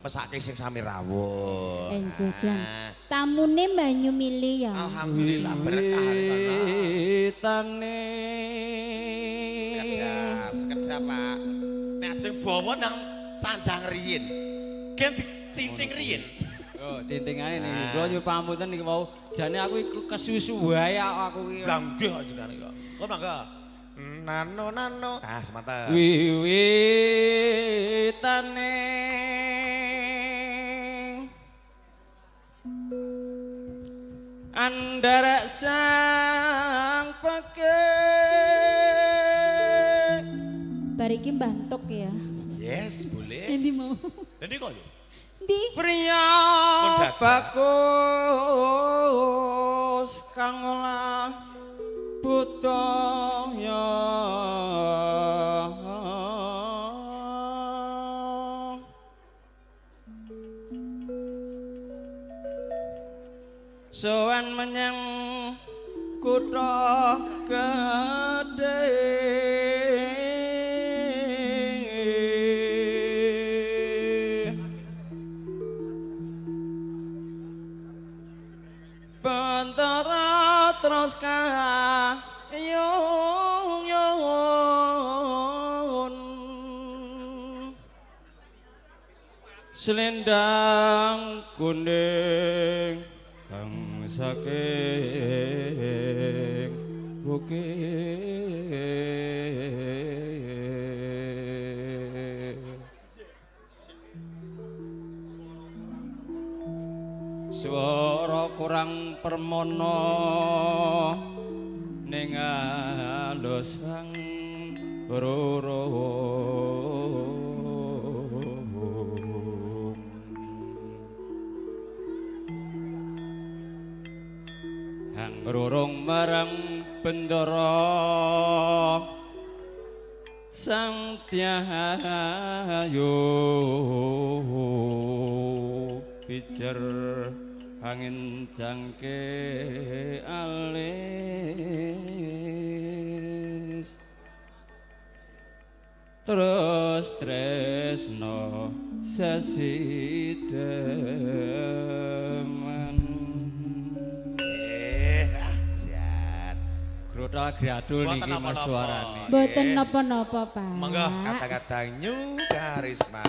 Mesake sing sami rawuh. Enjih lan tamune banyu mili ya. Alhamdulillah berkah tane. Sekedap, sekedap Pak. Nek ajeng bawa nang sanjang riyin. Gen ditinting riyin. Yo, tintingane niki. Kula nyuwun pamunten niki wau. Jane aku iku kesusu wae aku iki. Lah nggih kok jenengan iki. Kok mangga. Nano nano. Ah, semanten. Wiwitane andhara sang peke. Bar iki mbantuk ya. Yes, boleh. Endi mau? Endi kok yo? Ndi? Priya bagus kang olah budaya. Sowan menyang kutha gedhe. Bantara terus kayun yun selendang kuning kang saking bukit. Swara kurang permono ning alus sang rurung. Hang rurung marang bendara sang tyayu pijer angin jangke alis terus tresno sesideman. Jan. Grotal gradul niki Mas suarane. Mboten napa-napa, Pak. Monggo kata-kata New Karisma.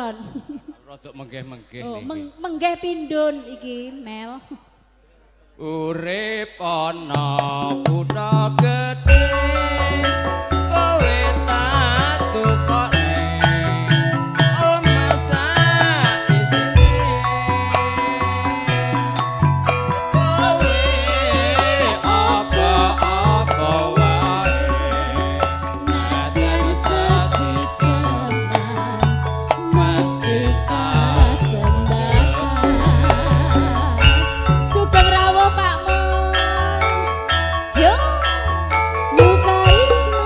alon-alon. Rodok menggeh-menggeh Oh, niki. Menggeh pindun iki, Mel. Urip ana kutha gedhe kowe tak tukokne omah sak isine kowe apa-apa wae Nadyan sesikeman mesti kasembahan. Sugeng rawuh Pak Mun. Yo, Mukarisma.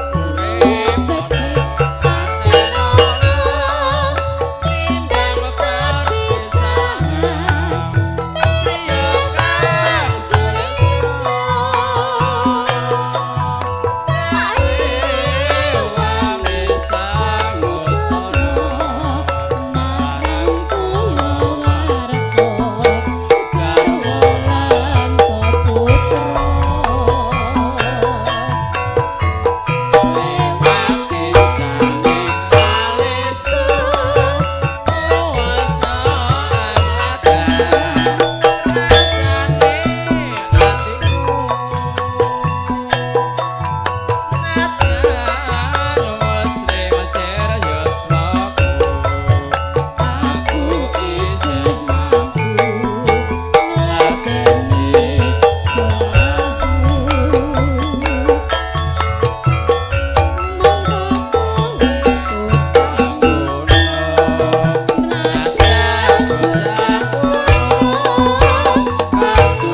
Urip Becik paten timbang perpisahan priya kang sulisa wani sangutara Marang kula warga garwa lan peputra. Lewati sanging alisku kuwasa ladan rasane atiku nadyan wis lingsir yuswaku Aku isih mampu ngladeni sahu. Monggo kowe ngono nadyan nadyan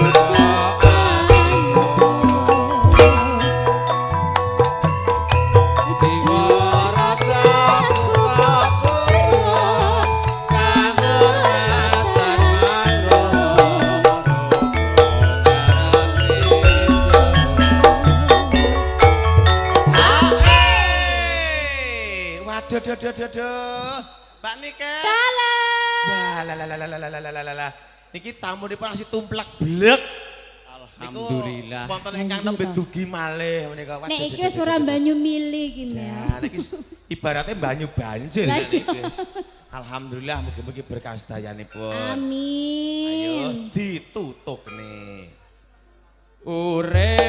bocah Hey, waduh duh duh duh duh. Mbak Niken. Dalam. Wah, la la la la la la la la la. Niki tamunipun asih tumplek blek. Alhamdulillah. Wonten ingkang nembe dugi malih menika. Waduh, Nek iki duh, wis duh, ora duh, duh. banyu mili iki, Mel. Ya, niki ibaratnya banyu banjir Lah niki. Alhamdulillah mugi-mugi berkah sedayanipun. Amin. Ayo ditutup nih. Urip